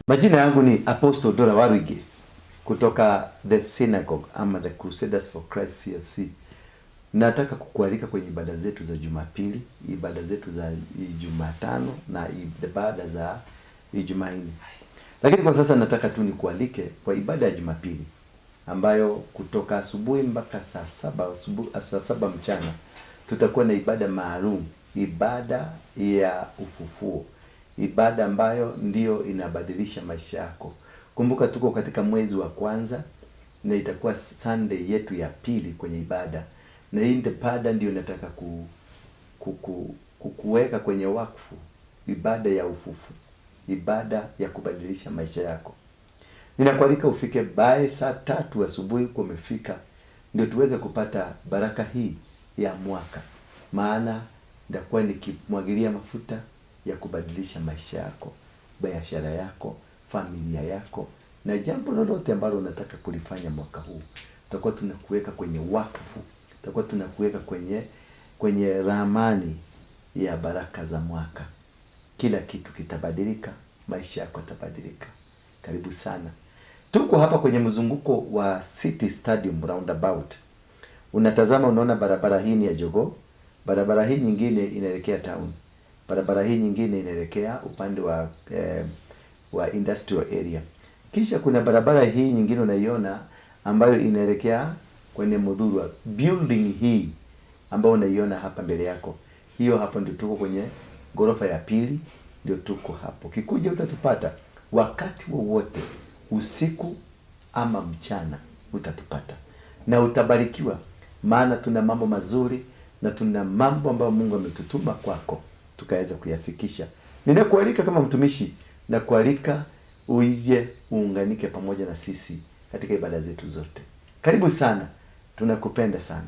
Majina yangu ni Apostle Dora Waruinge kutoka The Synagogue ama The Crusaders for Christ CFC. Nataka kukualika kwenye ibada zetu za Jumapili, ibada zetu za Jumatano na ibada za Jumanne. Lakini kwa sasa nataka tu nikualike kwa ibada ya Jumapili ambayo kutoka asubuhi mpaka saa 7 asubuhi, saa 7 mchana tutakuwa na ibada maalum, ibada ya ufufuo, ibada ambayo ndiyo inabadilisha maisha yako. Kumbuka tuko katika mwezi wa kwanza na itakuwa Sunday yetu ya pili kwenye ibada, na hii ibada ndio nataka kukuweka kwenye wakfu, ibada ya ufufu, ibada ya kubadilisha maisha yako. Ninakualika ufike bae saa 3 asubuhi kwa umefika, ndio tuweze kupata baraka hii ya mwaka, maana nitakuwa nikimwagilia mafuta ya kubadilisha maisha yako, biashara yako, familia yako na jambo lolote ambalo unataka kulifanya mwaka huu. Tutakuwa tunakuweka kwenye wakfu, tutakuwa tunakuweka kwenye ramani ya baraka za mwaka. Kila kitu kitabadilika, maisha yako yatabadilika. Karibu sana. Tuko hapa kwenye mzunguko wa City Stadium roundabout. Unatazama, unaona barabara hii ni ya Jogoo, barabara hii nyingine inaelekea town, barabara hii nyingine inaelekea upande wa industrial area. Kisha kuna barabara hii nyingine unaiona ambayo inaelekea kwenye Muthurwa. Building hii ambayo unaiona hapa mbele yako, hiyo hapo ndio tuko kwenye ghorofa ya pili, ndio tuko hapo. Kikuja utatupata wakati wowote, usiku ama mchana utatupata na utabarikiwa, maana tuna mambo mazuri na tuna mambo ambayo Mungu ametutuma kwako tukaweza kuyafikisha. Ninakualika kama mtumishi, nakualika uije uunganike pamoja na sisi katika ibada zetu zote. Karibu sana, tunakupenda sana.